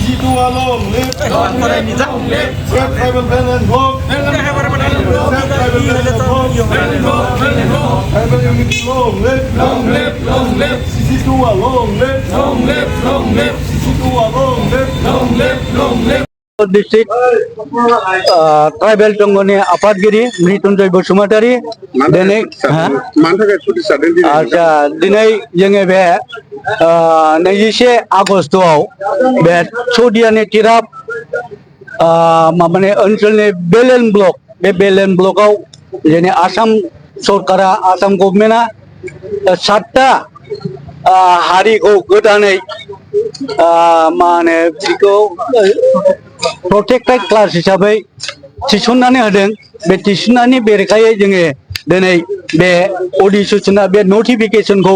Sisi tua long live. Long live. Set tribal band and hope. Set tribal band and hope. Tribal unity long live. Long live. Sisi tua long live. Long live. Sisi tua long live. Long live. District tribal tongoni apadgiri Mritunjoy Basumatari dinai dinai जोङो बे 21 आगस्टआव बे चौदियानि तिराप माबानि ओनसोलनि Belen block बे Belen ब्लकआव जोंनि आसाम सरकारा आसाम गभर्नमेन्टआ 7टा हारिखौ गोदानै मा होनो बेखौ प्रोटेक्टेड क्लास हिसाबै थिसननानै होदों बे थिसननायनि बेरेखायै जोङो दिनै बे अधिसूचना बे नटिफिकेशनखौ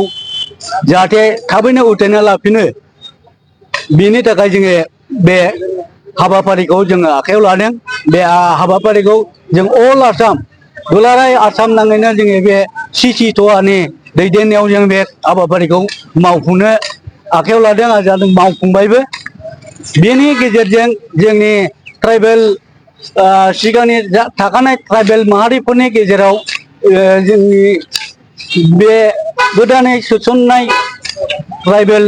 जाहाथे थाबैनो उथायना लाफिनो बिनि थाखाय जोङो बे हाबाफारिखौ जोङो आखायाव लादों बे हाबाफारिखौ जों अल आसाम दुलाराय आसाम नाङैनो जोङो बे सिसि ट'आनि दैदेननायाव जों बे हाबाफारिखौ मावफुंनो आखायाव लादों आरो जों मावफुंबायबो बेनि गेजेरजों जोंनि ट्राइबेल सिगांनि थाखानाय ट्राइबेल माहारिफोरनि गेजेराव जोंनि बे गोदानै सोसननाय ट्राइबेल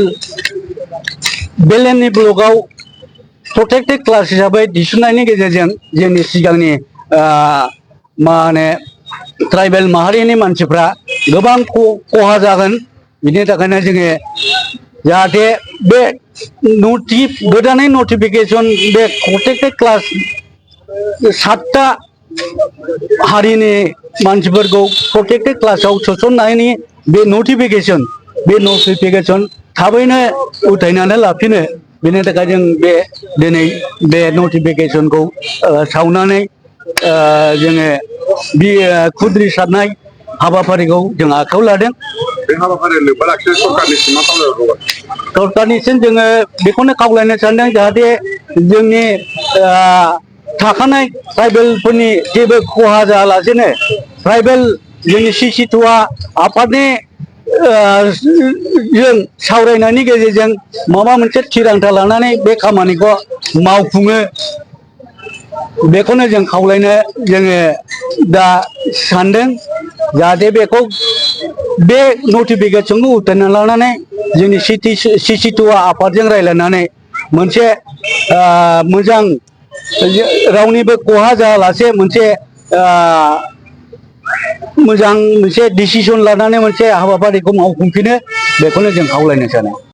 बेलेननि ब्लकआव प्रोटेक्टेड क्लास हिसाबै दिहुननायनि गेजेरजों जोंनि सिगांनि मा होनो ट्राइबेल माहारिनि मानसिफ्रा गोबां खहा जागोन बिनि थाखायनो जोङो जाहाथे बे गोदानै नटिफिकेशन बे प्रोटेक्टेड क्लास 7टा हारिनि मानसिफोरखौ प्रोटेक्टेड क्लासाव सोसननायनि बे नटिफिकेशन थाबैनो उथायनानै लाफिनो बेनि थाखाय जों बे दिनै बे नटिफिकेशनखौ सावनानै जोङो बे खुद्रि सारनाय हाबाफारिखौ जों आखायाव लादों बे हाबाफारियाव लोब्बा लाखिनो सरकारनिसिम जोङो बेखौनो खावलायनो सानदों जाहाथे जोंनि थाखानाय ट्राइबेलफोरनि जेबो खहा जायालासेनो ट्राइबेल जोंनि सिसि ट'आ आफादनि जों सावरायनायनि गेजेरजों माबा मोनसे थिरांथा लानानै बे खामानिखौ मावफुङो बेखौनो जों खावलायनो जोङो दा सानदों जाहाथे बेखौ बे नटिफिकेशनखौ उथायना लानानै जोंनि सिसि ट'आ आफादजों रायज्लायनानै मोनसे मोजां रावनिबो खहा जायालासे मोनसे मोजां मोनसे डिसिसन लानानै मोनसे हाबाफारिखौ मावफुंफिनो बेखौनो जों खावलायनो सानो।